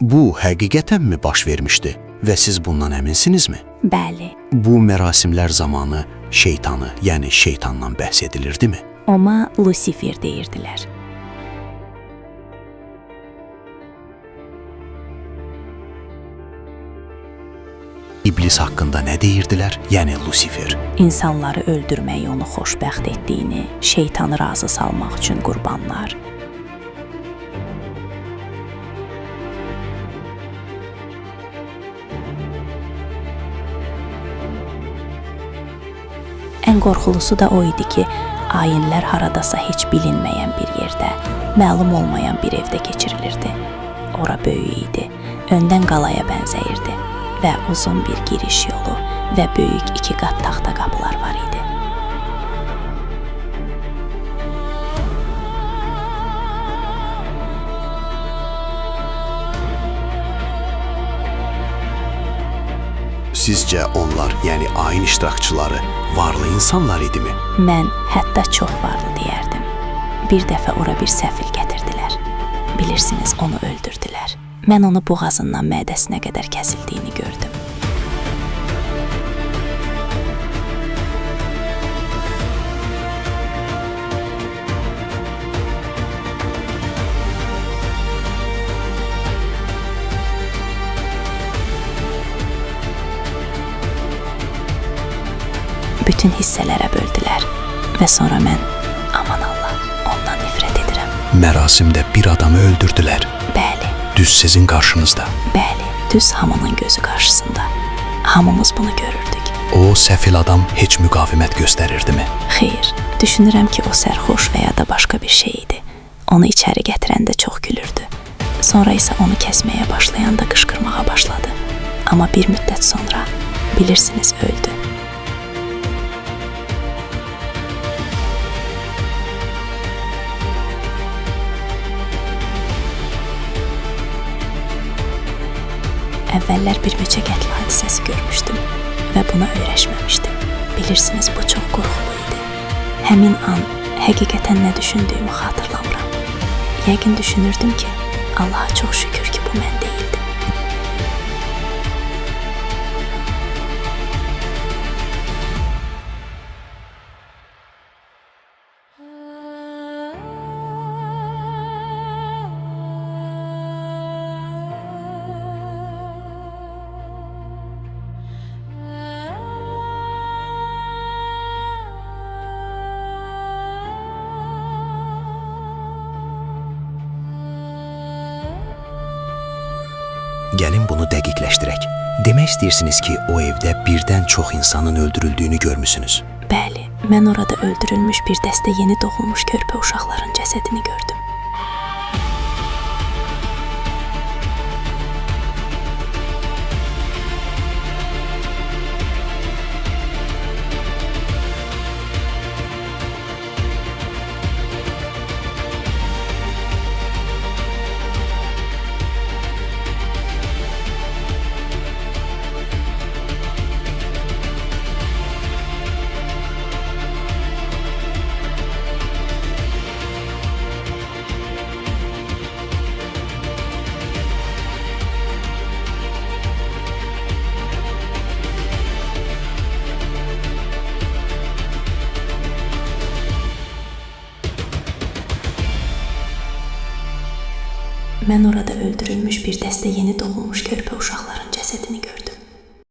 Bu həqiqətənmi baş vermişdi və siz bundan əminsinizmi? Bəli, Bu mərasimlər zamanı şeytanı, yəni şeytandan bəhs edilirdimi? ona Lusifer deyirdilər. İblis haqqında nə deyirdilər? Yəni Lusifer. İnsanları öldürmək onu xoşbəxt etdiyini, şeytanı razı salmaq üçün qurbanlar. Ən qorxulusu da o idi ki, ayinlər haradasa heç bilinməyən bir yerdə, məlum olmayan bir evdə keçirilirdi. Ora böyük idi, öndən qalaya bənzəyirdi və uzun bir giriş yolu və böyük iki qat taxta qapılar var idi. Sizcə onlar, yəni ayin iştirakçıları varlı insanlar idimi? Mən hətta çox varlı deyərdim. Bir dəfə ora bir səfil gətirdilər. Bilirsiniz, onu öldürdülər. Mən onu boğazından mədəsinə qədər kəsildiyini gördüm. Bütün hissələrə böldülər və sonra mən, aman Allah, ondan nifrət edirəm. Mərasimdə bir adamı öldürdülər. Bəli, Düz sizin qarşınızda. bəli, düz hamının gözü qarşısında. Hamımız bunu görürdük. O səfil adam heç müqavimət göstərirdimi? Xeyr, düşünürəm ki, o sərxoş və ya da başqa bir şey idi. Onu içəri gətirəndə çox gülürdü. Sonra isə onu kəsməyə başlayanda qışqırmağa başladı. Amma bir müddət sonra, bilirsiniz, öldü. Əvvəllər bir neçə qətl hadisəsi görmüşdüm və buna öyrəşməmişdim. Bilirsiniz, bu çox qorxulu idi. Həmin an həqiqətən nə düşündüyümü xatırlamıram. Yəqin düşünürdüm ki, Allaha çox şükür ki, bu mən deyildim. Gəlin bunu dəqiqləşdirək. Demək istəyirsiniz ki, o evdə birdən çox insanın öldürüldüyünü görmüsünüz. Bəli, mən orada öldürülmüş bir dəstə yeni doğulmuş körpə uşaqların cəsədini gördüm. Mən orada öldürülmüş bir dəstə yeni doğulmuş körpə uşaqların cəsədini gördüm.